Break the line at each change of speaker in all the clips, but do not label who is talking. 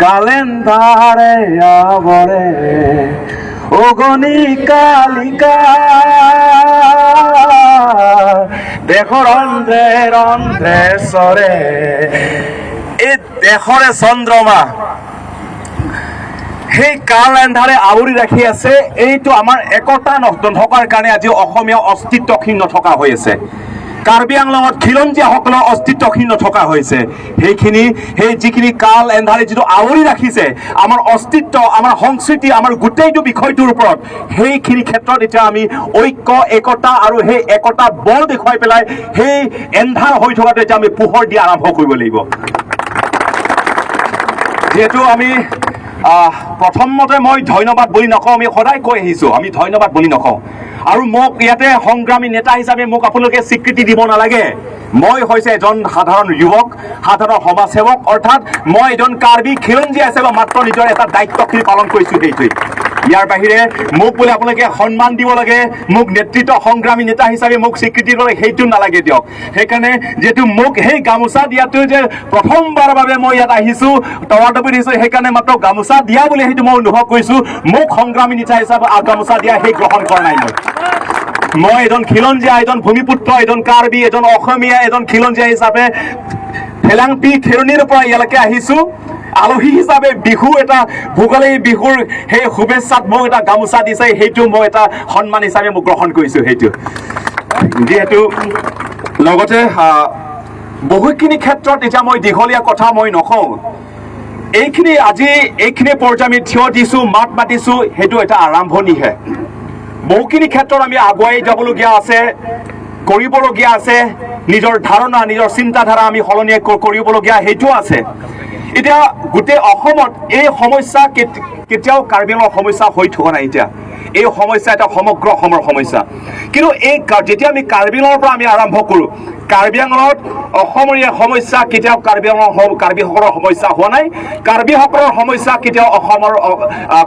কালেন্ধাৰে আৱৰে অগনি কালিকা, দেশৰ ৰন্ধ্ৰে ৰন্ধ্ৰে চৰে। এই দেশৰে চন্দ্ৰমা সেই কাল এন্ধাৰে আৱৰি ৰাখি আছে। এইটো আমাৰ একতা নথকাৰ কাৰণে আজি অসমীয়া অস্তিত্বহীন নথকা হৈ আছে। কাৰ্বি আংলঙত খিলঞ্জীয়াসকলৰ অস্তিত্বহীন নথকা হৈছে। সেইখিনি সেই যিখিনি কাল এন্ধাৰে যিটো আৱৰি ৰাখিছে আমাৰ অস্তিত্ব, আমাৰ সংস্কৃতি, আমাৰ গোটেইটো বিষয়টোৰ ওপৰত, সেইখিনি ক্ষেত্ৰত এতিয়া আমি ঐক্য, একতা আৰু সেই একতা বল দেখুৱাই পেলাই সেই এন্ধাৰ হৈ থকাটো এতিয়া আমি পোহৰ দিয়া আৰম্ভ কৰিব লাগিব। যিহেতু আমি প্ৰথমতে মই ধন্যবাদ বুলি নকওঁ, আমি সদায় কৈ আহিছোঁ, আমি ধন্যবাদ বুলি নকওঁ। আৰু মোক ইয়াতে সংগ্ৰামী নেতা হিচাপে মোক আপোনালোকে স্বীকৃতি দিব নালাগে। মই হৈছে এজন সাধাৰণ যুৱক, সাধাৰণ সমাজসেৱক, অৰ্থাৎ মই এজন কাৰ্বি খিলঞ্জীয়া হিচাপে মাত্ৰ নিজৰ এটা দায়িত্বখিনি পালন কৰিছোঁ, সেইটোৱেই। ইয়াৰ বাহিৰে মোক বোলে আপোনালোকে সন্মান দিব লাগে, মোক নেতৃত্ব সংগ্ৰামী নেতা হিচাপে মোক স্বীকৃতি দিব লাগে, সেইটো নালাগে দিয়ক। সেইকাৰণে যিহেতু মোক সেই গামোচা দিয়াটো যে প্ৰথমবাৰৰ বাবে মই ইয়াত আহিছোঁ, তৰাটপি দিছোঁ, সেইকাৰণে মাত্ৰ গামোচা দিয়া বুলি সেইটো মই অনুভৱ কৰিছোঁ। মোক সংগ্ৰামী নেতা হিচাপে গামোচা দিয়া সেই গ্ৰহণ কৰা নাই মই। মই এজন খিলঞ্জীয়া, এজন ভূমিপুত্ৰ, এজন কাৰ্বি, এজন অসমীয়া, এজন খিলঞ্জীয়া হিচাপে ঠেলাংপি খেৰণিৰ পৰা ইয়ালৈকে আহিছোঁ আলহী হিচাপে। বিহু এটা ভোগালী বিহুৰ সেই শুভেচ্ছাত মোক এটা গামোচা দিছে, সেইটো মই এটা সন্মান হিচাপে মোক গ্ৰহণ কৰিছোঁ সেইটো। যিহেতু লগতে বহুখিনি ক্ষেত্ৰত এতিয়া মই দীঘলীয়া কথা মই নকওঁ। এইখিনি আজি এইখিনি পৰ্যায় আমি থিয় দিছোঁ, মাত মাতিছোঁ, সেইটো এটা আৰম্ভণিহে। বহুখিনি ক্ষেত্ৰত আমি আগুৱাই যাবলগীয়া আছে, কৰিবলগীয়া আছে। নিজৰ ধাৰণা, নিজৰ চিন্তাধাৰা আমি সলনি কৰিবলগীয়া সেইটোও আছে। এতিয়া গোটেই অসমত এই সমস্যা কেতিয়াও কাৰ্বি আংলঙৰ সমস্যা হৈ থকা নাই। এতিয়া এই সমস্যা এটা সমগ্ৰ অসমৰ সমস্যা। কিন্তু এই যেতিয়া আমি কাৰ্বি আংলঙৰ পৰা আমি আৰম্ভ কৰোঁ, কাৰ্বি আংলঙত অসমৰ এই সমস্যা কেতিয়াও কাৰ্বি আংলঙৰ কাৰ্বিসকলৰ সমস্যা হোৱা নাই। কাৰ্বিসকলৰ সমস্যা কেতিয়াও অসমৰ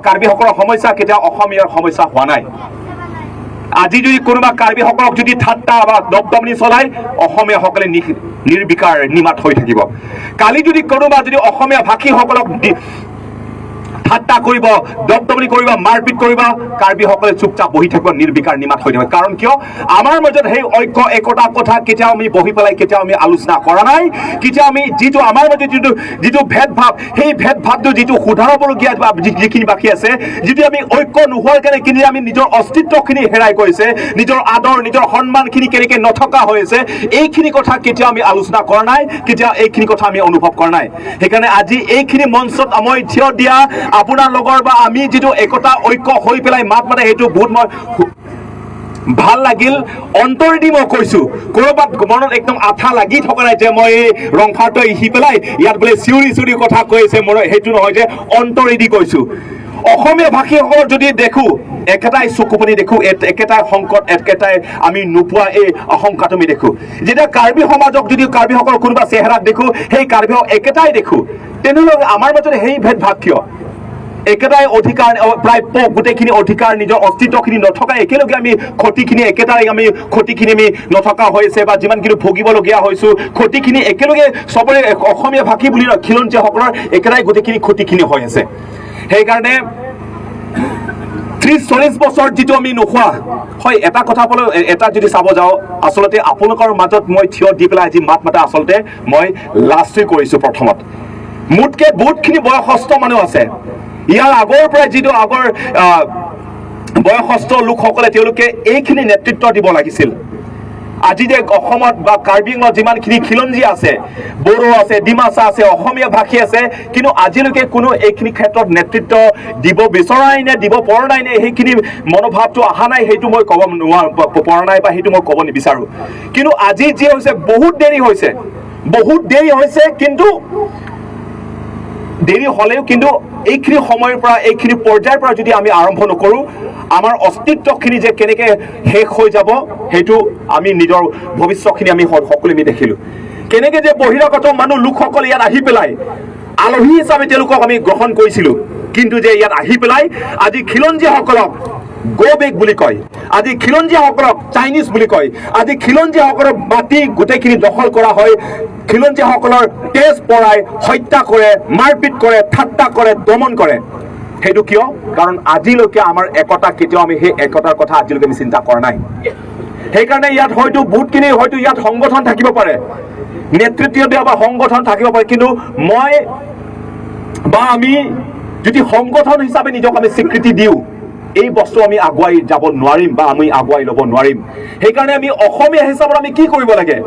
কাৰ্বিসকলৰ সমস্যা কেতিয়াও অসমীয়াৰ সমস্যা হোৱা নাই। আজি যদি কোনোবা কাৰ্বিসকলক যদি ঠাট্টা বা দপদপনি চলাই, অসমীয়াসকলে নিৰ্বিকাৰ নিমাত হৈ থাকিব। কালি যদি কোনোবা যদি অসমীয়া ভাষীসকলক ঠাট্টা কৰিব, দপদপনি কৰিব, মাৰপিট কৰিব, কাৰ্বিসকলে চুপচাপ বহি থাকিব, নিৰ্বিকাৰ নিমাত হৈ থাকিব। কাৰণ কিয়? আমাৰ মাজত সেই ঐক্য একতা কথা কেতিয়াও আমি বহি পেলাই কেতিয়াও আমি আলোচনা কৰা নাই। কেতিয়াও আমি যিটো আমাৰ মাজত যিটো যিটো ভেদভাৱ, সেই ভেদভাৱটো যিটো শুধৰাবলগীয়া বা যিখিনি বাকী আছে, যিটো আমি ঐক্য নোহোৱাৰ কাৰণে কিন্তু আমি নিজৰ অস্তিত্বখিনি হেৰাই গৈছে, নিজৰ আদৰ, নিজৰ সন্মানখিনি কেনেকৈ নথকা হৈছে, এইখিনি কথা কেতিয়াও আমি আলোচনা কৰা নাই, কেতিয়াও এইখিনি কথা আমি অনুভৱ কৰা নাই। সেইকাৰণে আজি এইখিনি মঞ্চত মই থিয় দিয়া আপোনাৰ লগৰ বা আমি যিটো একতা ঐক্য হৈ পেলাই মাত মাতে, সেইটো বহুত মই ভাল লাগিল। অন্তৰেদি মই কৈছো, ক'ৰবাত মনত একদম আঠা লাগি থকা নাই যে মই এই ৰংফাৰটো আহি পেলাই ইয়াত বোলে চিঞৰি চিঞৰি কথা কৈ আছে, মোৰ সেইটো নহয় যে অন্তৰেদি কৈছো। অসমীয়া ভাষীসকলৰ যদি দেখো, একেটাই চকুপানী দেখো, একেটাই সংকট, একেটাই আমি নোপোৱা এই আশংকাটো আমি দেখো। যেতিয়া কাৰ্বি সমাজক যদি কাৰ্বিসকলৰ কোনোবা চেহেৰাক দেখো, সেই কাৰ্বি একেটাই দেখো। তেনেহ'লে আমাৰ মাজত সেই ভেদভাৱ কিয়? একেটাই অধিকাৰ, প্ৰাপ্য গোটেইখিনি অধিকাৰ, নিজৰ অস্তিত্বখিনি নথকা একেলগে আমি ক্ষতিখিনি একেটাই, আমি ক্ষতিখিনি আমি নথকা হৈছে বা যিমানখিনি ভুগিবলগীয়া হৈছো, ক্ষতিখিনি একেলগে চবৰে, অসমীয়া ভাষী বুলি নহয়, খিলঞ্জীয়াসকলৰ একেটাই গোটেইখিনি ক্ষতিখিনি হৈ আছে। সেইকাৰণে 30-40 বছৰ যিটো আমি নোখোৱা হয়, এটা কথা ক'লে, এটা যদি চাব যাওঁ, আচলতে আপোনালোকৰ মাজত মই থিয় দি পেলাই আজি মাত মাতা আচলতে মই লাজটোৱে কৰিছোঁ। প্ৰথমত মোতকে বহুতখিনি বয়সস্থ মানুহ আছে। ইয়াৰ আগৰ পৰাই যিটো আগৰ বয়সস্থ লোকসকলে, তেওঁলোকে এইখিনি নেতৃত্ব দিব লাগিছিল। আজি যে অসমত বা কাৰ্বি আংলঙত যিমানখিনি খিলঞ্জীয়া আছে, বড়ো আছে, ডিমাচা আছে, অসমীয়া ভাষী আছে, কিন্তু আজিলৈকে কোনো এইখিনি ক্ষেত্ৰত নেতৃত্ব দিব বিচৰাই নে দিব পৰা নাই নে সেইখিনি মনোভাৱটো অহা নাই, সেইটো মই ক'ব নোৱাৰো, পৰা নাই বা সেইটো মই ক'ব নিবিচাৰো। কিন্তু আজি যি হৈছে, বহুত দেৰি হৈছে, বহুত দেৰি হৈছে। কিন্তু দেৰি হ'লেও কিন্তু এইখিনি সময়ৰ পৰা, এইখিনি পৰ্যায়ৰ পৰা যদি আমি আৰম্ভ নকৰোঁ, আমাৰ অস্তিত্বখিনি যে কেনেকৈ শেষ হৈ যাব, সেইটো আমি নিজৰ ভৱিষ্যতখিনি আমি সকলোৱে আমি দেখিলোঁ। কেনেকৈ যে বহিৰাগত মানুহ লোকসকল ইয়াত আহি পেলাই আলহী হিচাপে তেওঁলোকক আমি গ্ৰহণ কৰিছিলোঁ, কিন্তু যে ইয়াত আহি পেলাই আজি খিলঞ্জীয়াসকলক গ' বেক বুলি কয়, আজি খিলঞ্জীয়াসকলক চাইনিজ বুলি কয়। আজি খিলঞ্জীয়াসকলৰ মাটি গোটেইখিনি দখল কৰা হয়, খিলঞ্জীয়াসকলৰ তেজ পৰাই হত্যা কৰে, মাৰপিট কৰে, ঠাট্টা কৰে, দমন কৰে। সেইটো কিয়? কাৰণ আজিলৈকে আমাৰ একতা কেতিয়াও আমি সেই একতাৰ কথা আজিলৈকে আমি চিন্তা কৰা নাই। সেইকাৰণে ইয়াত হয়তো বহুতখিনি হয়তো ইয়াত সংগঠন থাকিব পাৰে, নেতৃত্ব দিয়া বা সংগঠন থাকিব পাৰে, কিন্তু মই বা আমি যদি সংগঠন হিচাপে নিজক আমি স্বীকৃতি দিওঁ, এই বস্তু আমি আগুৱাই যাব নোৱাৰিম বা আমি আগুৱাই ল'ব নোৱাৰিম। সেইকাৰণে আমি অসমীয়া হিচাপত আমি কি কৰিব লাগে?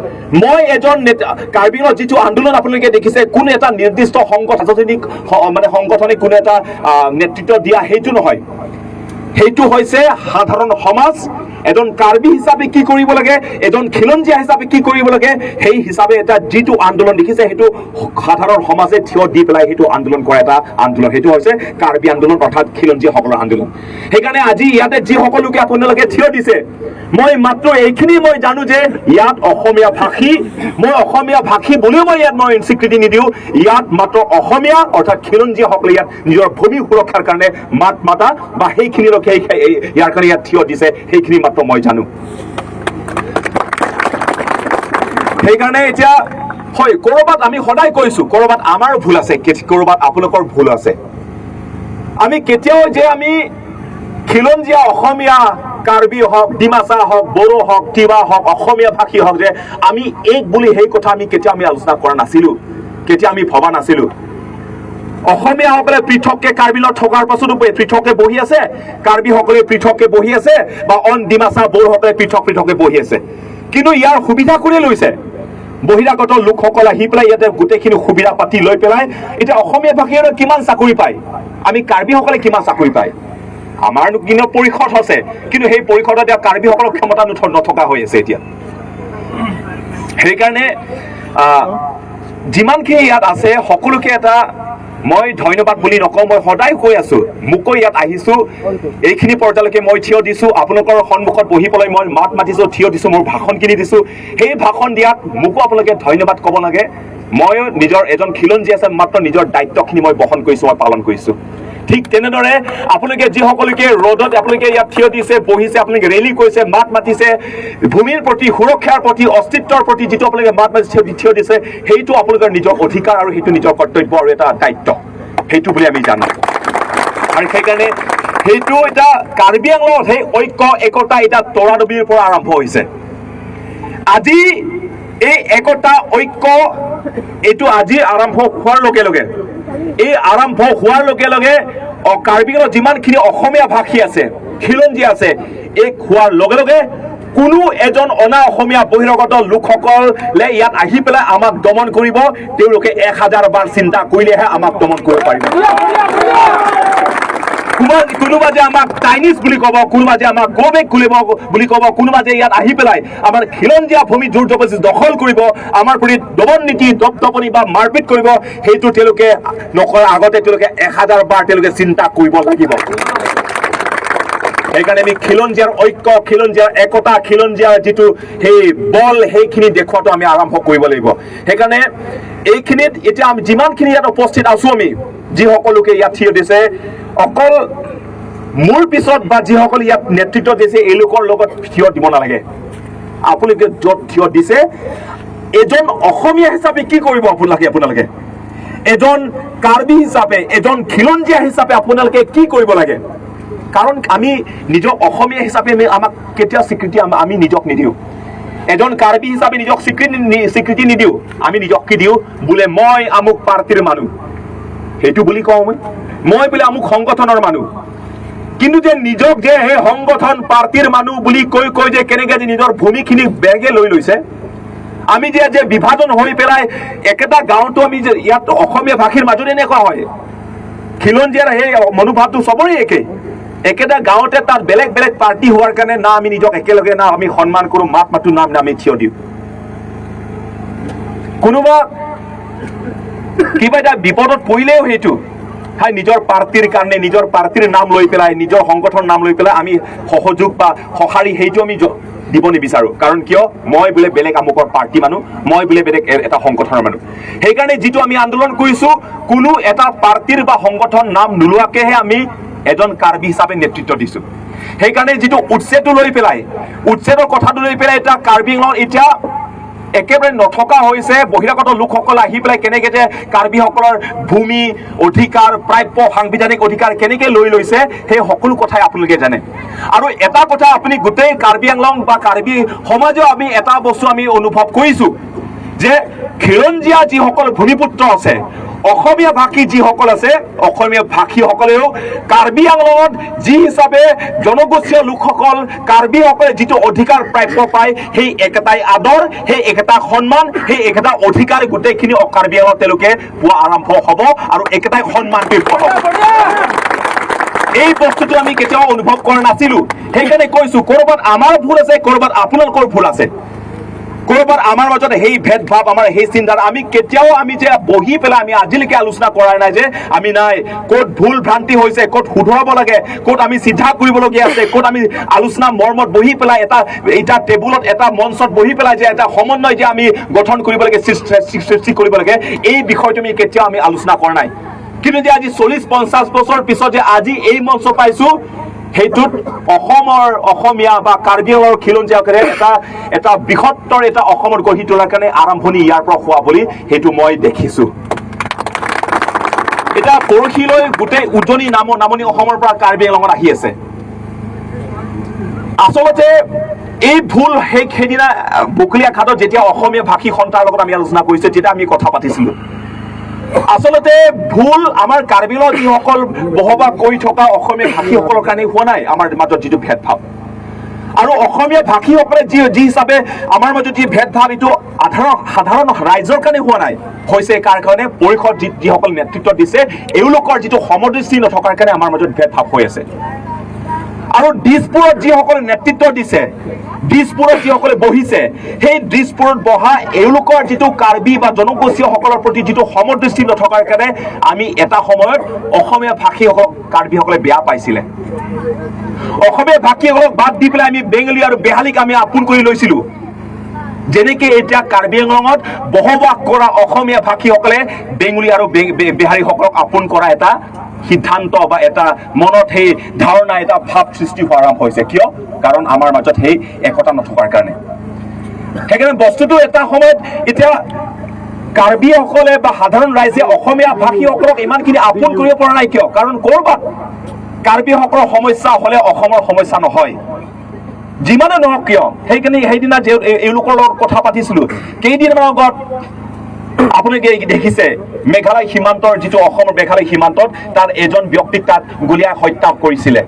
মই এজন নেতা, কাৰ্বি আংলঙত যিটো আন্দোলন আপোনালোকে দেখিছে, কোনো এটা নিৰ্দিষ্ট ৰাজনৈতিক মানে সংগঠনে কোনো এটা নেতৃত্ব দিয়া সেইটো নহয়। সেইটো হৈছে সাধাৰণ সমাজ। এজন কাৰ্বি হিচাপে কি কৰিব লাগে, এজন খিলঞ্জীয়া হিচাপে কি কৰিব লাগে, সেই হিচাপে এটা যিটো আন্দোলন দেখিছে, সেইটো সাধাৰণ সমাজে থিয় দি পেলাই সেইটো আন্দোলন কৰা এটা আন্দোলন, সেইটো হৈছে কাৰ্বি আন্দোলন, অৰ্থাৎ খিলঞ্জীয়াসকলৰ আন্দোলন। সেইকাৰণে আজি ইয়াতে যি সকলোকে আপোনালোকে থিয় দিছে, মই মাত্ৰ এইখিনি মই জানো যে ইয়াত অসমীয়া ভাষী, মই অসমীয়া ভাষী বুলিও মই ইয়াত মই স্বীকৃতি নিদিওঁ। ইয়াত মাত্ৰ অসমীয়া অৰ্থাৎ খিলঞ্জীয়াসকলে ইয়াত নিজৰ ভূমি সুৰক্ষাৰ কাৰণে মাত মাতা বা সেইখিনিলৈকে ইয়াৰ কাৰণে ইয়াত থিয় দিছে, সেইখিনি মাত্ৰ মই জানো। সেইকাৰণে এতিয়া হয় ক'ৰবাত আমি সদায় কৈছো, ক'ৰবাত আমাৰো ভুল আছে, ক'ৰবাত আপোনালোকৰ ভুল আছে। আমি কেতিয়াও যে আমি খিলঞ্জীয়া অসমীয়া কাৰ্বি হওক, ডিমাচা হওক, বড়ো হওক, তিৱা হওক, অসমীয়া ভাষী হওক, যে আমি এক বুলি সেই কথা আমি কেতিয়াও আমি আলোচনা কৰা নাছিলো, কেতিয়া আমি ভবা নাছিলো। অসমীয়াসকলে পৃথককে কাৰ্বিলত থকাৰ পাছতো পৃথককে বহি আছে, কাৰ্বিসকলে পৃথককে বহি আছে, বা অন ডিমাচা বড়োসকলে পৃথক পৃথককে বহি আছে। কিন্তু ইয়াৰ সুবিধা কোনে লৈছে? বহিৰাগত লোকসকল আহি পেলাই ইয়াতে গোটেইখিনি সুবিধা পাতি লৈ পেলাই এতিয়া অসমীয়া ভাষীয়ে কিমান চাকৰি পায়, আমি কাৰ্বিসকলে কিমান চাকৰি পায়? আমাৰ কিন্তু পৰিষদ আছে, কিন্তু সেই পৰিষদত এতিয়া কাৰ্বিসকলৰ ক্ষমতা নথকা হৈ আছে এতিয়া। সেইকাৰণে যিমানখিনি ইয়াত আছে সকলোকে এটা মই ধন্যবাদ বুলি নকওঁ, মই সদায় কৈ আছো, মোকো ইয়াত আহিছো, এইখিনি পৰ্যায়লৈকে মই থিয় দিছো, আপোনালোকৰ সন্মুখত বহি পেলাই মই মাত মাতিছো, থিয় দিছো, মোৰ ভাষণখিনি দিছো। সেই ভাষণ দিয়াত মোকো আপোনালোকে ধন্যবাদ ক'ব লাগে। ময়ো নিজৰ এজন খিলঞ্জীয়া আছে, মাত্ৰ নিজৰ দায়িত্বখিনি মই বহন কৰিছো, মই পালন কৰিছো। ঠিক তেনেদৰে আপোনালোকে যিসকলকে ৰ'দত আপোনালোকে ইয়াত থিয় দিছে, বহিছে, আপোনালোকে ৰেলী কৰিছে, মাত মাতিছে, ভূমিৰ প্ৰতি, সুৰক্ষাৰ প্ৰতি, অস্তিত্বৰ প্ৰতি যিটো আপোনালোকে মাত মাতি থিয় দিছে, সেইটো আপোনালোকৰ নিজৰ অধিকাৰ আৰু সেইটো নিজৰ কৰ্তব্য আৰু এটা দায়িত্ব, সেইটো বুলি আমি জানো। আৰু সেইকাৰণে সেইটো এটা কাৰ্বি আংলঙত সেই ঐক্য একতা এটা তৰাডবিৰ পৰা আৰম্ভ হৈছে। আজি এই একতা ঐক্য এইটো আজি আৰম্ভ হোৱাৰ লগে লগে, এই আৰম্ভ হোৱাৰ লগে লগে কাৰ্বি আংলঙত যিমানখিনি অসমীয়া ভাষী আছে, খিলঞ্জীয়া আছে, এই হোৱাৰ লগে লগে কোনো এজন অনা অসমীয়া বহিৰাগত লোকসকলে ইয়াত আহি পেলাই আমাক দমন কৰিব, তেওঁলোকে 1000 বাৰ চিন্তা কৰিলেহে আমাক দমন কৰিব পাৰিব। কোনোবা যে আমাক চাইনিজ বুলি ক'ব, কোনোবা যে আমাক গো বেক বুলি ক'ব, কোনোবা যে ইয়াত আহি পেলাই আমাৰ খিলঞ্জীয়া ভূমি জোৰ জবৰদস্তি দখল কৰিব, আমাৰ প্ৰতি দমন নীতি, দপদপনি বা মাৰপিট কৰিব, সেইটো তেওঁলোকে নকৰাৰ আগতে তেওঁলোকে 1000 বাৰ তেওঁলোকে চিন্তা কৰিব লাগিব। সেইকাৰণে আমি খিলঞ্জীয়াৰ ঐক্য, খিলঞ্জীয়াৰ একতা, খিলঞ্জীয়াৰ যিটো সেই বল, সেইখিনি দেখুৱাটো আমি আৰম্ভ কৰিব লাগিব। সেইকাৰণে এইখিনিত এতিয়া আমি যিমানখিনি ইয়াত উপস্থিত আছো, আমি যিসকলোকে ইয়াত থিয় দিছে, অকল মোৰ পিছত বা যিসকল ইয়াত নেতৃত্ব দিছে এইলোকৰ লগত থিয় দিব নালাগে। আপোনালোকে য'ত থিয় দিছে, এজন অসমীয়া হিচাপে কি কৰিব আপোনালোকে এজন কাৰ্বি হিচাপে, এজন খিলঞ্জীয়া হিচাপে আপোনালোকে কি কৰিব লাগে? কাৰণ আমি নিজক অসমীয়া হিচাপে আমাক কেতিয়াও স্বীকৃতি আমি নিজক নিদিওঁ। এজন কাৰ্বি হিচাপে নিজক স্বীকৃতি নিদিওঁ, আমি নিজক কি দিওঁ? বোলে মই আমুক পাৰ্টীৰ মানুহ, সেইটো বুলি কওঁ মই বোলে আমুক সংগঠনৰ মানুহ। কিন্তু যে নিজক যে সেই সংগঠন পাৰ্টীৰ মানুহ বুলি কৈ কৈ যে কেনেকে যে নিজৰ ভূমিখিনি বেগে লৈ লৈছে, আমি যে বিভাজন হৈ পেলাই একেটা গাঁৱতো আমি যে ইয়াত অসমীয়া ভাষীৰ মাজত এনেকুৱা হয়, খিলঞ্জীয়াৰ সেই মনোভাৱটো চবৰে একেই, একেটা গাঁৱতে তাত বেলেগ বেলেগ পাৰ্টি হোৱাৰ কাৰণে না আমি নিজক একেলগে না আমি সন্মান কৰোঁ, মাত মাতো, না আমি থিয় দিওঁ। কোনোবা কিবা এটা বিপদত পৰিলেও সেইটো হাই নিজৰ পাৰ্টিৰ কাৰণে, নিজৰ পাৰ্টিৰ নাম লৈ পেলাই, নিজৰ সংগঠনৰ নাম লৈ পেলাই আমি সহযোগ বা সঁহাৰি সেইটো আমি দিব নিবিচাৰোঁ। কাৰণ কিয়? মই বোলে বেলেগ আমুকৰ পাৰ্টি মানুহ, মই বোলে বেলেগ এটা সংগঠনৰ মানুহ। সেইকাৰণে যিটো আমি আন্দোলন কৰিছোঁ, কোনো এটা পাৰ্টিৰ বা সংগঠন নাম নোলোৱাকেহে আমি এজন কাৰ্বি হিচাপে নেতৃত্ব দিছোঁ। সেইকাৰণে যিটো উচ্ছেদটো লৈ পেলাই, উচ্ছেদৰ কথাটো লৈ পেলাই এতিয়া কাৰ্বি আংলঙত এতিয়া একেবাৰে নথকা হৈছে। বহিৰাগত লোকসকল আহি পেলাই কেনেকৈ যে কাৰ্বিসকলৰ ভূমি অধিকাৰ, প্ৰাপ্য সাংবিধানিক অধিকাৰ কেনেকৈ লৈ লৈছে, সেই সকলো কথাই আপোনালোকে জানে। আৰু এটা কথা আপুনি গোটেই কাৰ্বি আংলং বা কাৰ্বি সমাজেও আমি এটা বস্তু আমি অনুভৱ কৰিছোঁ যে খিলঞ্জীয়া যিসকল ভূমিপুত্ৰ আছে, অসমীয়া ভাষী যিসকল আছে, অসমীয়া ভাষীসকলেও কাৰ্বি আংলঙত যি হিচাপে জনগোষ্ঠীয় লোকসকল কাৰ্বিসকলে যিটো অধিকাৰ প্ৰাপ্য পায়, সেই একেটাই আদৰ, সেই একেটা সন্মান, সেই একেটা অধিকাৰ গোটেইখিনি কাৰ্বি আংলঙত তেওঁলোকে পোৱা আৰম্ভ হ'ব আৰু একেটাই সন্মান পোৱা হ'ব। এই বস্তুটো আমি কেতিয়াও অনুভৱ কৰা নাছিলো। সেইকাৰণে কৈছো, ক'ৰবাত আমাৰ ভুল আছে, ক'ৰবাত আপোনালোকৰ ভুল আছে, ক'ৰবাত আমাৰ মাজত সেই ভেদভাৱ, আমাৰ সেই চিন্তাৰ আমি কেতিয়াও আমি যে বহি পেলাই আমি আজিলৈকে আলোচনা কৰা নাই যে আমি নাই ক'ত ভুল ভ্ৰান্তি হৈছে, ক'ত শুধৰাব লাগে, ক'ত আমি চিধা কৰিবলগীয়া আছে, ক'ত আমি আলোচনা মৰ্মত বহি পেলাই এটা এটা টেবুলত, এটা মঞ্চত বহি পেলাই যে এটা সমন্বয় যে আমি গঠন কৰিব লাগে, সৃষ্টি কৰিব লাগে, এই বিষয়টো আমি কেতিয়াও আমি আলোচনা কৰা নাই। কিন্তু যে আজি 40-50 বছৰ পিছত যে আজি এই মঞ্চ পাইছো, সেইটোত অসমৰ অসমীয়া বা কাৰ্বি আংলঙৰ খিলঞ্জীয়াসকলে এটা এটা বৃহত্তৰ এটা অসমত গঢ়ি তোলাৰ কাৰণে আৰম্ভণি ইয়াৰ পৰা হোৱা বুলি সেইটো মই দেখিছো। এতিয়া পৰহিলৈ গোটেই উজনি নামনি অসমৰ পৰা কাৰ্বি আংলঙত আহি আছে। আচলতে এই ভুল সেইদিনা বকলীয়া ঘাটত যেতিয়া অসমীয়া ভাষী সন্থাৰ লগত আমি আলোচনা কৰিছো, তেতিয়া আমি কথা পাতিছিলো। আচলতে ভুল আমাৰ কাৰ্বি আংলঙত যিসকল বসবাস কৰি থকা অসমীয়া ভাষীসকলৰ কাৰণে হোৱা নাই আমাৰ মাজত যিটো ভেদভাৱ। আৰু অসমীয়া ভাষীসকলে যি যি হিচাপে আমাৰ মাজত যি ভেদভাৱ, এইটো সাধাৰণ ৰাইজৰ কাৰণে হোৱা নাই, হৈছে কাৰ কাৰণে? পৰিষদ যিসকল নেতৃত্ব দিছে, এওঁলোকৰ যিটো সমদৃষ্টি নথকাৰ কাৰণে আমাৰ মাজত ভেদভাৱ হৈ আছে। আৰু দিছপুৰত যিসকলে নেতৃত্ব দিছে, দিছপুৰত যিসকলে বহিছে, সেই দিছপুৰত বহা এওঁলোকৰ যিটো কাৰ্বি বা জনগোষ্ঠীয়সকলৰ প্ৰতি যিটো সমদৃষ্টি নথকাৰ কাৰণে আমি এটা সময়ত অসমীয়া ভাষীসকলক কাৰ্বিসকলে বেয়া পাইছিলে। অসমীয়া ভাষীসকলক বাদ দি পেলাই আমি বেংগলী আৰু বেহালীক আমি আপোন কৰি লৈছিলো। যেনেকে এতিয়া কাৰ্বি আংলঙত বসবাস কৰা অসমীয়া ভাষীসকলে বেংগলী আৰু বিহাৰীসকলক আপোন কৰা এটা সিদ্ধান্ত বা এটা মনত সেই ধাৰণা, এটা ভাৱ সৃষ্টি হোৱা আৰম্ভ হৈছে। কিয়? কাৰণ আমাৰ মাজত সেই একতা নথকাৰ কাৰণে। সেইকাৰণে বস্তুটো এটা সময়ত এতিয়া কাৰ্বিসকলে বা সাধাৰণ ৰাইজে অসমীয়া ভাষীসকলক ইমানখিনি আপোন কৰিব পৰা নাই। কিয়? কাৰণ ক'ৰবাত কাৰ্বিসকলৰ সমস্যা হ'লে অসমৰ সমস্যা নহয়, যিমানে নহওক কিয়। সেইকাৰণে সেইদিনা যে এওঁলোকৰ লগত কথা পাতিছিলো কেইদিনমানৰ আগত, আপুনি দেখিছে মেঘালয় সীমান্তৰ যিটো অসমৰ মেঘালয় সীমান্তত তাত এজন ব্যক্তিক তাত গুলীয়াই হত্যা কৰিছিলে।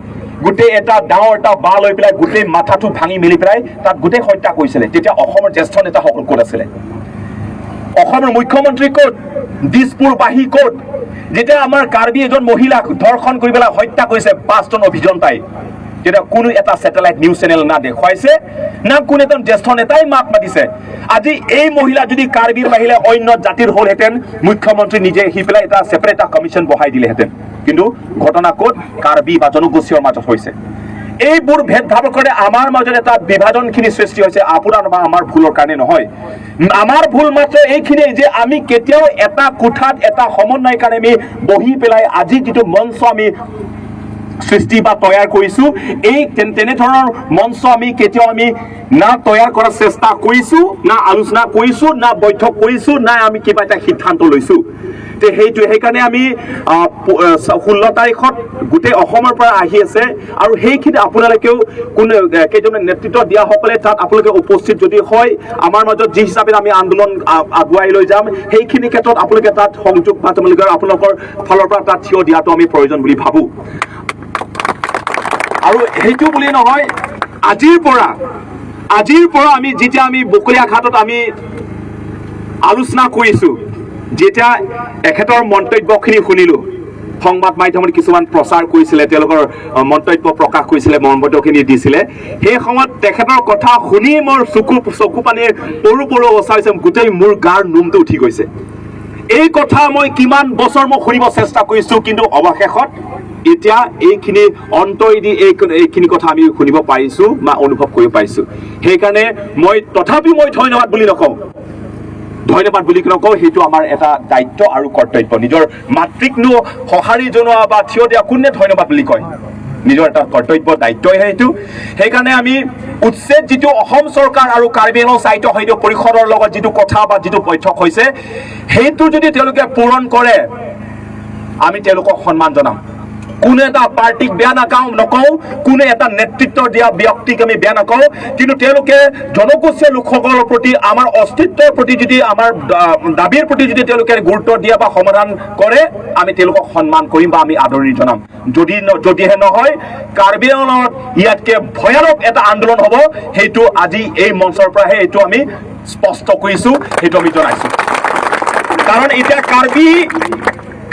গোটেই এটা ডাঙৰ এটা বাঁহ লৈ পেলাই গোটেই মাথাটো ভাঙি মেলি পেলাই তাত গোটেই হত্যা কৰিছিলে। তেতিয়া অসমৰ জ্যেষ্ঠ নেতাসকল ক'ত আছিলে? অসমৰ মুখ্যমন্ত্ৰী ক'ত? দিছপুৰবাসী ক'ত? যেতিয়া আমাৰ কাৰ্বি এজন মহিলাক ধৰ্ষণ কৰি পেলাই হত্যা কৰিছে 5জন অভিযন্তাই, তেতিয়া কোনো এটা ছেটেলাইট নিউজ চেনেল না দেখুৱাইছে, না কোনো এজন জ্যেষ্ঠ নেতাই মাত মাতিছে। আজি এই মহিলা যদি কাৰ্বিৰ বাহিৰে অন্য জাতিৰ হ'লহেঁতেন, মুখ্যমন্ত্ৰী নিজে আহি পেলাই এটা ছেপাৰেট এটা কমিশ্যন বহাই দিলেহেঁতেন। কিন্তু ঘটনা ক'ত? কাৰ্বি বা জনগোষ্ঠীয় মাজত হৈছে। এইবোৰ ভেদভাৱৰ কাৰণে আমাৰ মাজত এটা বিভাজনখিনি সৃষ্টি হৈছে, আপোনাৰ বা আমাৰ ভুলৰ কাৰণে নহয়। আমাৰ ভুল মাত্ৰ এইখিনিয়ে যে আমি কেতিয়াও এটা কোঠাত এটা সমন্বয় কাৰণে আমি বহি পেলাই আজি যিটো মঞ্চ আমি সৃষ্টি বা তৈয়াৰ কৰিছো, এই তেনেধৰণৰ মঞ্চ আমি কেতিয়াও আমি না তৈয়াৰ কৰাৰ চেষ্টা কৰিছো, না আলোচনা কৰিছো, না বৈঠক কৰিছো, না আমি কিবা এটা সিদ্ধান্ত লৈছো। তে সেইটোৱে, সেইকাৰণে আমি 16 তাৰিখত গোটেই অসমৰ পৰা আহি আছে আৰু সেইখিনি আপোনালোকেও কোনে কেইজনে নেতৃত্ব দিয়াসকলে তাত আপোনালোকে উপস্থিত যদি হয়, আমাৰ মাজত যি হিচাপে আমি আন্দোলন আগুৱাই লৈ যাম, সেইখিনি ক্ষেত্ৰত আপোনালোকে তাত সংযোগ বা তোমালোকৰ আপোনালোকৰ ফালৰ পৰা তাত থিয় দিয়াটো আমি প্ৰয়োজন বুলি ভাবোঁ। আৰু সেইটো বুলি নহয়, আজিৰ পৰা আমি যেতিয়া আমি বকলীয়া ঘাটত আমি আলোচনা কৰিছো, যেতিয়া এখেতৰ মন্তব্যখিনি শুনিলো, সংবাদ মাধ্যমত কিছুমান প্ৰচাৰ কৰিছিলে, তেওঁলোকৰ মন্তব্য প্ৰকাশ কৰিছিলে, মন্তব্যখিনি দিছিলে, সেই সময়ত তেখেতৰ কথা শুনি মোৰ চকু পানীৰ পৰো পৰো অৱস্থা হৈছে, গোটেই মোৰ গাৰ নোমটো উঠি গৈছে। এই কথা মই কিমান বছৰ মই শুনিব চেষ্টা কৰিছো, কিন্তু অৱশেষত এতিয়া এইখিনি অন্তৰেদি এইখিনি কথা আমি শুনিব পাৰিছো বা অনুভৱ কৰিব পাৰিছো। সেইকাৰণে মই তথাপি মই ধন্যবাদ বুলি নকওঁ, ধন্যবাদ বুলি নকওঁ, সেইটো আমাৰ এটা দায়িত্ব আৰু কৰ্তব্য। নিজৰ মাতৃকনো সঁহাৰি জনোৱা বা থিয় দিয়া কোনে ধন্যবাদ বুলি কয়? নিজৰ এটা কৰ্তব্য, দায়িত্বহে সেইটো। সেইকাৰণে আমি উচ্ছেদ যিটো অসম চৰকাৰ আৰু কাৰ্বি আংলং সাহিত্য সাহিত্য পৰিষদৰ লগত যিটো কথা বা যিটো বৈঠক হৈছে, সেইটো যদি তেওঁলোকে পূৰণ কৰে, আমি তেওঁলোকক সন্মান জনাম। কোনো এটা পাৰ্টিক বেয়া নকওঁ, কোনো এটা নেতৃত্ব দিয়া ব্যক্তিক আমি বেয়া নকওঁ, কিন্তু তেওঁলোকে জনগোষ্ঠীয় লোকসকলৰ প্ৰতি, আমাৰ অস্তিত্বৰ প্ৰতি যদি, আমাৰ দাবীৰ প্ৰতি যদি তেওঁলোকে গুৰুত্ব দিয়ে বা সমাধান কৰে, আমি তেওঁলোকক সন্মান কৰিম বা আমি আদৰণি জনাম। যদিহে নহয়, কাৰ্বি আংলঙত ইয়াতকে ভয়ানক এটা আন্দোলন হ'ব। সেইটো আজি এই মঞ্চৰ পৰাহে এইটো আমি স্পষ্ট কৰিছোঁ, সেইটো আমি জনাইছোঁ। কাৰণ এতিয়া কাৰ্বি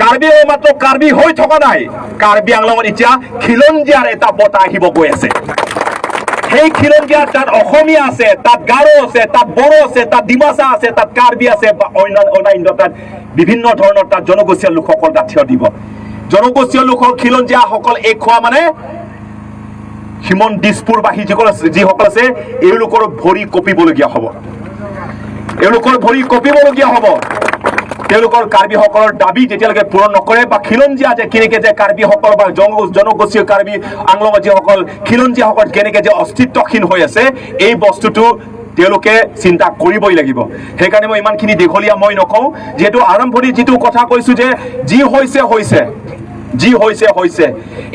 কাৰ্বি মাত্ৰ কাৰ্বি হৈ থকা নাই, কাৰ্বি আংলঙত এতিয়া খিলঞ্জীয়াৰ এটা বঁটা আহিব গৈ আছে। সেই খিলঞ্জীয়াৰ তাত অসমীয়া আছে, তাত গাৰো আছে, তাত বড়ো আছে, তাত ডিমাচা আছে, তাত কাৰ্বি আছে বা অন্যান্য তাত বিভিন্ন ধৰণৰ তাত জনগোষ্ঠীয় লোকসকল তাত থিয় দিব। জনগোষ্ঠীয় লোকৰ খিলঞ্জীয়াসকল এক হোৱা মানে হিমন্ত দিছপুৰবাসী যিসকল আছে, এওঁলোকৰ ভৰি কঁপিবলগীয়া হ'ব, এওঁলোকৰ ভৰি কঁপিবলগীয়া হ'ব। তেওঁলোকৰ কাৰ্বিসকলৰ দাবী যেতিয়ালৈকে পূৰণ নকৰে বা খিলঞ্জীয়া যে কেনেকে যে কাৰ্বিসকল বা জনগোষ্ঠীয় কাৰ্বি আংলঙৰ যিসকল খিলঞ্জীয়াসকল কেনেকে যে অস্তিত্বহীন হৈ আছে, এই বস্তুটো তেওঁলোকে চিন্তা কৰিবই লাগিব। সেইকাৰণে মই ইমানখিনি দীঘলীয়া মই নকওঁ, যিহেতু আৰম্ভণি যিটো কথা কৈছো যে যি হৈছে হৈছে, যি হৈছে হৈছে।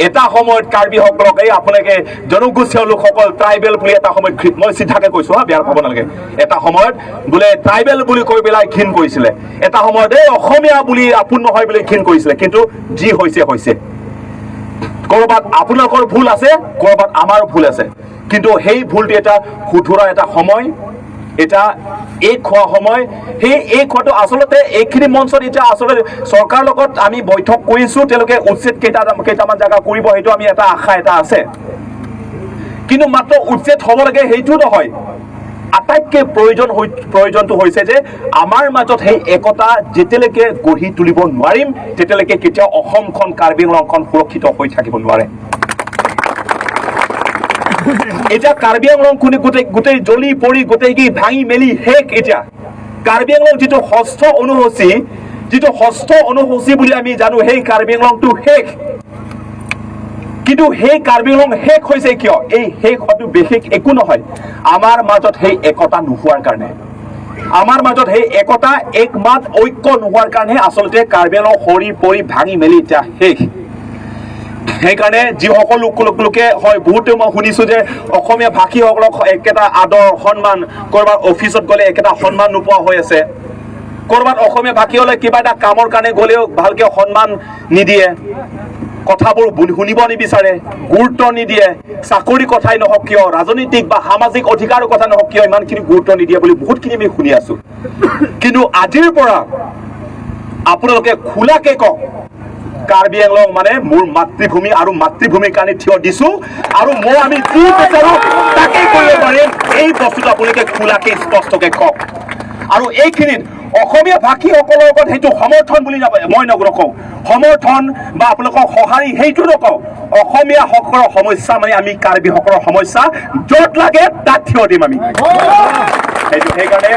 এটা সময়ত কাৰ্বিসকলক এই আপোনালোকে জনগোষ্ঠীয় লোকসকল ট্ৰাইবেল বুলি এটা সময়ত, মই চিধাকে কৈছো হা, বেয়া পাব নালাগে, এটা সময়ত বোলে ট্ৰাইবেল বুলি কৈ পেলাই ঘিণ কৰিছিলে, এটা সময়ত এই অসমীয়া বুলি আপোন নহয় বুলি ঘিণ কৰিছিলে। কিন্তু যি হৈছে হৈছে। ক'ৰবাত আপোনালোকৰ ভুল আছে, ক'ৰবাত আমাৰো ভুল আছে, কিন্তু সেই ভুলটো এটা শুধৰা এটা সময়, এটা এক হোৱা সময়। সেই এক হোৱাটো আচলতে এইখিনি মঞ্চত এতিয়া আচলতে চৰকাৰৰ লগত আমি বৈঠক কৰিছোঁ, তেওঁলোকে উচ্ছেদ কেইটামান জেগা কৰিব, সেইটো আমি এটা আশা এটা আছে। কিন্তু মাত্ৰ উচ্ছেদ হ'ব লাগে সেইটো নহয়, আটাইতকৈ প্ৰয়োজনটো হৈছে যে আমাৰ মাজত সেই একতা যেতিয়ালৈকে গঢ়ি তুলিব নোৱাৰিম, তেতিয়ালৈকে কেতিয়াও অসমখন, কাৰ্বি আংলংখন সুৰক্ষিত হৈ থাকিব নোৱাৰে। এতিয়া কাৰ্বি আংলংখন গোটেই গোটেই জ্বলি পৰি গোটেই কি ভাঙি মেলি শেষ। এতিয়া কাৰ্বি আংলং যিটো ষষ্ঠ অনুসূচী, যিটো ষষ্ঠ অনুসূচী বুলি আমি জানো, সেই কাৰ্বি আংলংটো শেষ। কিন্তু সেই কাৰ্বি আংলং শেষ হৈছে কিয়? এই শেষ হোৱাটো বিশেষ একো নহয়, আমাৰ মাজত সেই একতা নোহোৱাৰ কাৰণে, আমাৰ মাজত সেই একতা, একমাত, ঐক্য নোহোৱাৰ কাৰণে আচলতে কাৰ্বি আংলং সৰি পৰি ভাঙি মেলি এতিয়া শেষ। সেইকাৰণে যিসকল লোকে হয়, বহুতে মই শুনিছোঁ যে অসমীয়া ভাষীসকলক একেটা আদৰ সন্মান, ক'ৰবাত অফিচত গ'লে একেটা সন্মান নোপোৱা হৈ আছে, ক'ৰবাত অসমীয়া ভাষী হ'লে কিবা এটা কামৰ কাৰণে গ'লেও ভালকে সন্মান নিদিয়ে, কথাবোৰ শুনিব নিবিচাৰে, গুৰুত্ব নিদিয়ে, চাকৰি কথাই নহওক কিয়, ৰাজনৈতিক বা সামাজিক অধিকাৰৰ কথা নহওক কিয়, ইমানখিনি গুৰুত্ব নিদিয়ে বুলি বহুতখিনি আমি শুনি আছো। কিন্তু আজিৰ পৰা আপোনালোকে খোলাকে কওক, কাৰ্বি আংলং মানে মোৰ মাতৃভূমি আৰু মাতৃভূমিৰ কাৰণে থিয় দিছো আৰু মই আমি যি বিচাৰো তাকেই কৰিব পাৰিম। এই বস্তুটো আপোনালোকে খোলাকে স্পষ্টকে কওক। আৰু এইখিনিত অসমীয়া ভাষীসকলৰ ওপৰত সেইটো সমৰ্থন বুলি মই নকওঁ, সমৰ্থন বা আপোনালোকক সঁহাৰি সেইটো নকওঁ। অসমীয়াসকলৰ সমস্যা মানে আমি কাৰ্বিসকলৰ সমস্যা, য'ত লাগে তাত থিয় দিম আমি। সেইটো সেইকাৰণে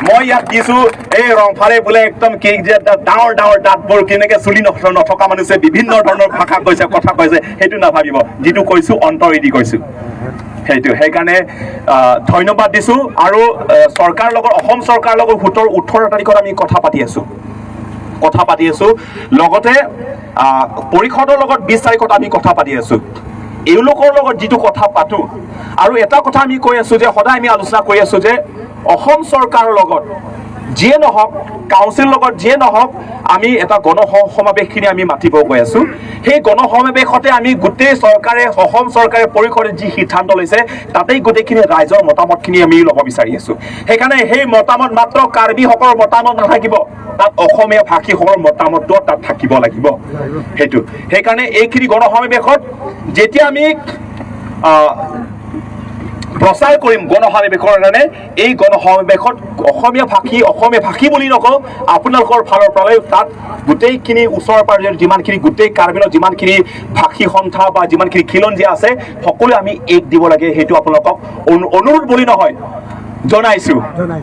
মই ইয়াত দিছো, এই ৰংফালে বোলে একদম কি যে ডাঙৰ ডাঙৰ দাঁতবোৰ কেনেকে চুলি নথকা মানুহে বিভিন্ন ধৰণৰ ভাষা কৈছে, কথা কৈছে, সেইটো নাভাবিব। যিটো কৈছো অন্তৰেদি কৈছো, সেইটো সেইকাৰণে ধন্যবাদ দিছো। আৰু চৰকাৰৰ লগত, অসম চৰকাৰৰ লগত 18 তাৰিখত আমি কথা পাতি আছো, কথা পাতি আছো। লগতে পৰিষদৰ লগত 20 তাৰিখত আমি কথা পাতি আছো। এওঁলোকৰ লগত যিটো কথা পাতো, আৰু এটা কথা আমি কৈ আছো যে সদায় আমি আলোচনা কৰি আছো যে অসম চৰকাৰৰ লগত যিয়ে নহওক, কাউন্সিলৰ লগত যিয়ে নহওক, আমি এটা গণ সমাৱেশখিনি আমি মাতিব গৈ আছো। সেই গণ সমাৱেশতে আমি গোটেই চৰকাৰে, অসম চৰকাৰে, পৰিষদে যি সিদ্ধান্ত লৈছে তাতেই গোটেইখিনি ৰাইজৰ মতামতখিনি আমি ল'ব বিচাৰি আছো। সেইকাৰণে সেই মতামত মাত্ৰ কাৰ্বিসকলৰ মতামত নাথাকিব, তাত অসমীয়া ভাষীসকলৰ মতামতটো তাত থাকিব লাগিব। সেইটো সেইকাৰণে এইখিনি গণ সমাৱেশত যেতিয়া আমি প্ৰচাৰ কৰিম গণসমাৱেশৰ কাৰণে, এই গণসমাৱেশত অসমীয়া ভাষী, অসমীয়া ভাষী বুলি নকওঁ, আপোনালোকৰ ফালৰ পৰাই তাত গোটেইখিনি ওচৰ পাজৰে যিমানখিনি গোটেই কাৰ্বিলত যিমানখিনি ভাষী সন্থা বা যিমানখিনি খিলঞ্জীয়া আছে সকলোৱে আমি এক দিব লাগে। সেইটো আপোনালোকক অনুৰোধ বুলি নহয়, জনাইছো।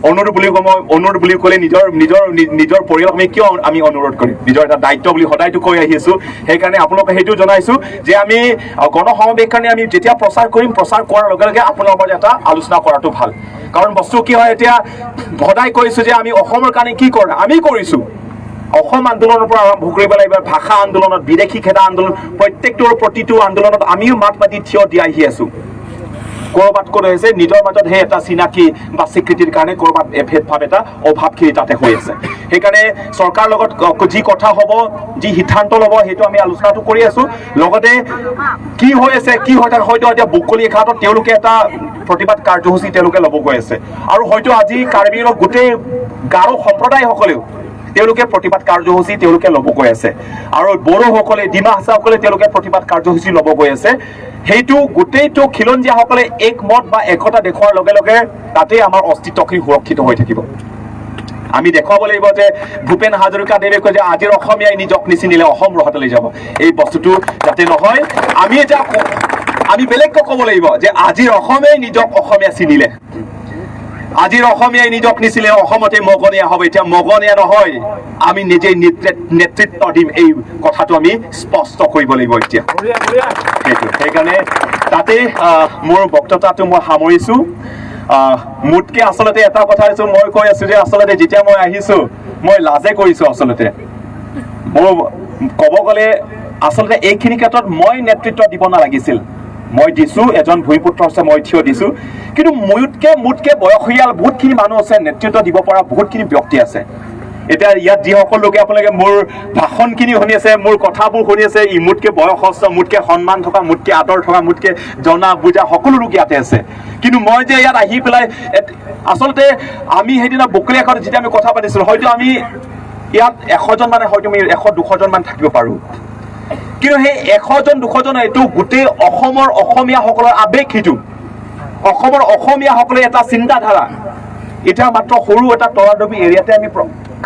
অনুৰোধ বুলি কওঁ মই, অনুৰোধ বুলি ক'লে নিজৰ নিজৰ নিজৰ পৰিয়ালক আমি কিয় আমি অনুৰোধ কৰিম? নিজৰ এটা দায়িত্ব বুলি সদায়তো কৈ আহিছো। সেইকাৰণে আপোনালোকে সেইটো জনাইছো যে আমি গণসমাৱেশ কাৰণে আমি যেতিয়া প্ৰচাৰ কৰিম, প্ৰচাৰ কৰাৰ লগে লগে আপোনালোকৰ এটা আলোচনা কৰাটো ভাল। কাৰণ বস্তু কি হয়, এতিয়া সদায় কৈছো যে আমি অসমৰ কাৰণে কি কৰা আমি কৰিছো। অসম আন্দোলনৰ পৰা আৰম্ভ কৰিব লাগিব, ভাষা আন্দোলনত, বিদেশী খেদা আন্দোলন, প্ৰত্যেকটোৰ প্ৰতিটো আন্দোলনত আমিও মাত মাতি থিয় দি আহি আছো। ক'ৰবাত ক'ত হৈছে, নিজৰ মাজত সেই এটা চিনাকি বা স্বীকৃতিৰ কাৰণে ক'ৰবাত ভেদভাৱ এটা অভাৱখিনি তাতে হৈ আছে। সেইকাৰণে চৰকাৰৰ লগত যি কথা হ'ব, যি সিদ্ধান্ত ল'ব, সেইটো আমি আলোচনাটো কৰি আছো। লগতে কি হৈ আছে, কি হৈ থাকে, হয়তো এতিয়া বকলি ঘাটত তেওঁলোকে এটা প্ৰতিবাদ কাৰ্যসূচী তেওঁলোকে ল'ব গৈ আছে আৰু হয়তো আজি কাৰ্বি আংলঙৰ গোটেই গাৰো সম্প্ৰদায়সকলেও তেওঁলোকে প্ৰতিবাদ কাৰ্যসূচী তেওঁলোকে ল'ব গৈ আছে আৰু বড়োসকলে, ডিমা হাছাসকলে তেওঁলোকে প্ৰতিবাদ কাৰ্যসূচী ল'ব গৈ আছে। সেইটো গোটেইটো খিলঞ্জীয়াসকলে একমত বা একতা দেখুওৱাৰ লগে লগে তাতেই আমাৰ অস্তিত্বখিনি সুৰক্ষিত হৈ থাকিব। আমি দেখুৱাব লাগিব যে ভূপেন হাজৰিকা দেৱে কয় যে আজিৰ অসমীয়াই নিজক নিচিনিলে অসম ৰহাতলৈ যাব। এই বস্তুটো যাতে নহয়, আমি এতিয়া আমি বেলেগকৈ ক'ব লাগিব যে আজিৰ অসমীয়াই নিজক অসমীয়া চিনিলে, আজিৰ অসমীয়াই নিজক নিচিনিলে অসমতে মগনীয়া হ'ব। এতিয়া মগনীয়া নহয়, আমি নিজেই নেতৃত্ব দিম। এই কথাটো আমি স্পষ্ট কৰিব লাগিব এতিয়া। সেইটো সেইকাৰণে তাতে মোৰ বক্তৃতাটো মই সামৰিছো। মোতকে আচলতে এটা কথা হৈছে, মই কৈ আছো যে আচলতে যেতিয়া মই আহিছো মই লাজে কৰিছো। আচলতে মোৰ ক'ব গ'লে আচলতে এইখিনি ক্ষেত্ৰত মই নেতৃত্ব দিব নালাগিছিল। মই দিছো, এজন ভূমিপুত্ৰ হিচাপে মই থিয় দিছো, কিন্তু মোতকে বয়সীয়াল বহুতখিনি মানুহ আছে, নেতৃত্ব দিব পৰা বহুতখিনি ব্যক্তি আছে। এতিয়া ইয়াত যিসকল লোকে আপোনালোকে মোৰ ভাষণখিনি শুনি আছে, মোৰ কথাবোৰ শুনি আছে, ই মোতকে বয়সস্থ, মোতকে সন্মান থকা, মোতকে আদৰ থকা, মোতকে জনা বুজা সকলো লোক ইয়াতে আছে। কিন্তু মই যে ইয়াত আহি পেলাই আচলতে আমি সেইদিনা বকলীয়াঘাটত যেতিয়া আমি কথা পাতিছিলোঁ, হয়তো আমি ইয়াত 100জন মানে হয়তো আমি 100-200জন মান থাকিব পাৰোঁ, কিন্তু সেই 100জন 200জন এইটো গোটেই অসমৰ অসমীয়াসকলৰ আৱেগ, সেইটো অসমৰ অসমীয়াসকলে এটা চিন্তাধাৰা। এতিয়া মাত্ৰ সৰু এটা তৰাডবি এৰিয়াতে আমি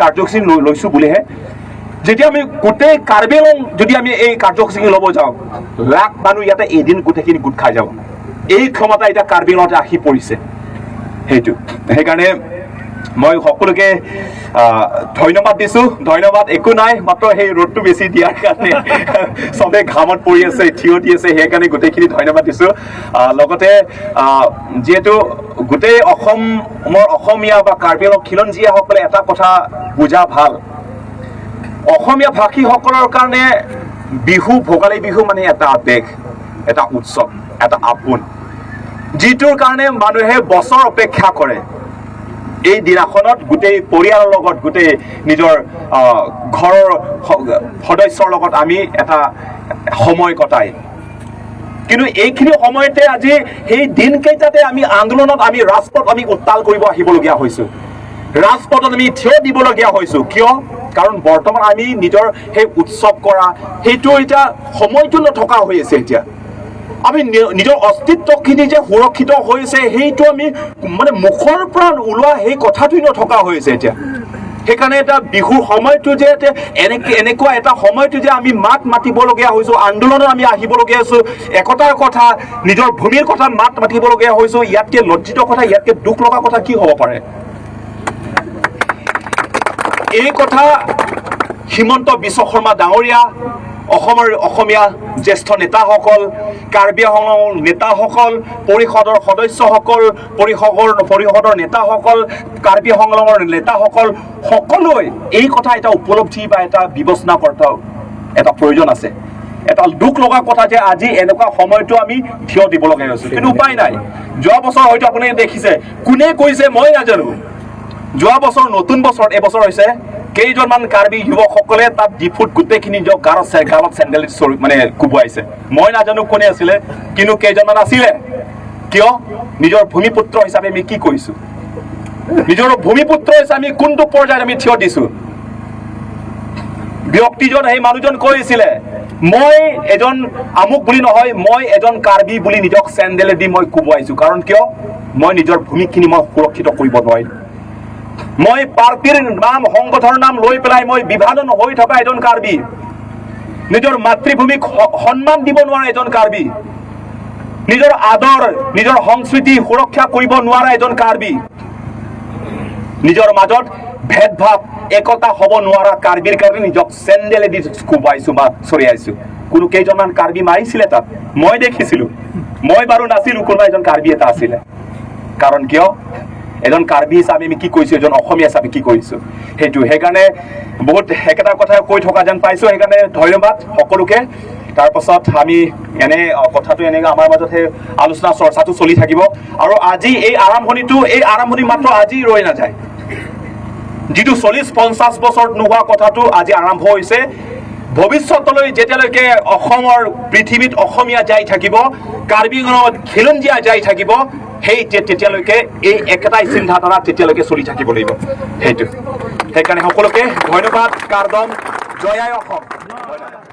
কাৰ্যসূচী লৈছো বুলিহে, যেতিয়া আমি গোটেই কাৰ্বি আংলং যদি আমি এই কাৰ্যসূচী ল'ব যাওঁ, লাখ মানুহ ইয়াতে এদিন গোটেইখিনি গোট খাই যাব। এই ক্ষমতা এতিয়া কাৰ্বি আংলঙতে আহি পৰিছে। সেইটো সেইকাৰণে মই সকলোকে ধন্যবাদ দিছো। ধন্যবাদ একো নাই, মাত্ৰ সেই ৰ'দটো বেছি দিয়াৰ কাৰণে চবে ঘামত পৰি আছে, থিয় দি আছে, সেইকাৰণে গোটেইখিনি ধন্যবাদ দিছো। লগতে যিহেতু গোটেই অসমৰ অসমীয়া বা কাৰ্বি আংলং খিলঞ্জীয়াসকলে এটা কথা বুজা ভাল, অসমীয়া ভাষীসকলৰ কাৰণে বিহু, ভোগালী বিহু মানে এটা আৱেগ, এটা উৎসৱ, এটা আপোন, যিটোৰ কাৰণে মানুহে বছৰ অপেক্ষা কৰে। এই দিনাখনত গোটেই পৰিয়ালৰ লগত, গোটেই নিজৰ ঘৰৰ সদস্যৰ লগত আমি এটা সময় কটাই। কিন্তু এইখিনি সময়তে আজি সেই দিনকেইটাতে আমি আন্দোলনত আমি ৰাজপথ আমি উত্তাল কৰিব আহিবলগীয়া হৈছো, ৰাজপথত আমি থিয় দিবলগীয়া হৈছো। কিয়? কাৰণ বৰ্তমান আমি নিজৰ সেই উৎসৱ কৰা সেইটো এতিয়া সময়টো নথকা হৈ আছে। এতিয়া আমি নিজৰ অস্তিত্বখিনি যে সুৰক্ষিত হৈছে, সেইটো আমি মানে মুখৰ পৰা ওলোৱা সেই কথাটোৱে নথকা হৈছে এতিয়া। সেইকাৰণে এটা বিহুৰ সময়টো যে এতিয়া এনেকুৱা এটা সময়টো যে আমি মাত মাতিবলগীয়া হৈছো, আন্দোলনত আমি আহিবলগীয়া হৈছো, একতাৰ কথা, নিজৰ ভূমিৰ কথা মাত মাতিবলগীয়া হৈছো। ইয়াতকে লজ্জিত কথা, ইয়াতকে দুখ লগা কথা কি হ'ব পাৰে? এই কথা হিমন্ত বিশ্ব শৰ্মা ডাঙৰীয়া, অসমৰ অসমীয়া জ্যেষ্ঠ নেতাসকল, কাৰ্বি আংলঙৰ নেতাসকল, পৰিষদৰ সদস্যসকল, পৰিষদৰ নেতাসকল, কাৰ্বি আংলঙৰ নেতাসকল, সকলোৱে এই কথা এটা উপলব্ধি বা এটা বিবেচনা কৰা এটা প্ৰয়োজন আছে। এটা দুখ লগা কথা যে আজি এনেকুৱা সময়টো আমি থিয় দিব লগা হৈছে, কিন্তু উপায় নাই। যোৱা বছৰ হয়তো আপুনি দেখিছে, কোনে কৈছে মই নাজানো, যোৱা বছৰ নতুন বছৰত, এবছৰ হৈছে, কেইজনমান কাৰ্বি যুৱকসকলে তাত ডিফুত গোটেইখিনি নিজৰ গালত চেণ্ডেল মানে কোবোৱাইছে। মই নাজানো কোনে আছিলে, কিন্তু কেইজনমান আছিলে। কিয়? নিজৰ ভূমিপুত্ৰ হিচাপে আমি কি কৰিছো? নিজৰ ভূমিপুত্ৰ হিচাপে আমি কোনটো পৰ্যায়ত আমি থিয় দিছো? ব্যক্তিজন, সেই মানুহজন কৈছিলে, মই এজন আমুক বুলি নহয়, মই এজন কাৰ্বি বুলি নিজক চেণ্ডেলে দি মই কোবোৱাইছো। কাৰণ কিয়? মই নিজৰ ভূমিখিনি মই সুৰক্ষিত কৰিব নোৱাৰিলো। মই পাৰ্টিৰ নাম, সংগঠনৰ নাম লৈ পেলাই মই বিভাজন হৈ থকা এজন কাৰ্বি, নিজৰ মাতৃভূমিক সন্মান দিব নোৱাৰা এজন কাৰ্বি, নিজৰ আদৰ, নিজৰ সংস্কৃতি সুৰক্ষা কৰিব নোৱাৰা এজন কাৰ্বি। নিজৰ মাজত ভেদভাৱ, একতা হ'ব নোৱাৰা কাৰ্বিৰ কাৰণে নিজক চেণ্ডেলেদি কোবাইছো বা চৰিয়াইছো। কোনো কেইজনমান কাৰ্বি মাৰিছিলে তাত, মই দেখিছিলো। মই বাৰু নাছিলো, কোনোবা এজন কাৰ্বি এটা আছিলে। কাৰণ কিয়? এজন কাৰ্বি হিচাপে আমি কি কৰিছো, এজন অসমীয়া হিচাপে কি কৰিছো, সেইটো। সেইকাৰণে বহুত একেটা কথা কৈ থকা যেন পাইছো। সেইকাৰণে ধন্যবাদ সকলোকে। তাৰপাছত আমি এনে কথাটো এনেকৈ আমাৰ মাজত সেই আলোচনা চৰ্চাটো চলি থাকিব। আৰু আজি এই আৰম্ভণিটো, এই আৰম্ভণি মাত্ৰ আজি ৰৈ নাযায়। যিটো 40-50 বছৰত নোহোৱা কথাটো আজি আৰম্ভ হৈছে। ভৱিষ্যতলৈ যেতিয়ালৈকে অসমৰ পৃথিৱীত অসমীয়া জীয়াই থাকিব, কাৰ্বি আংলঙত খিলঞ্জীয়া জীয়াই থাকিব, সেই তেতিয়ালৈকে এই একেটাই চিন্তাধাৰা তেতিয়ালৈকে চলি থাকিব লাগিব। সেইটো সেইকাৰণে সকলোকে ধন্যবাদ। কাৰ্দম, জয় আই অসম। ধন্যবাদ।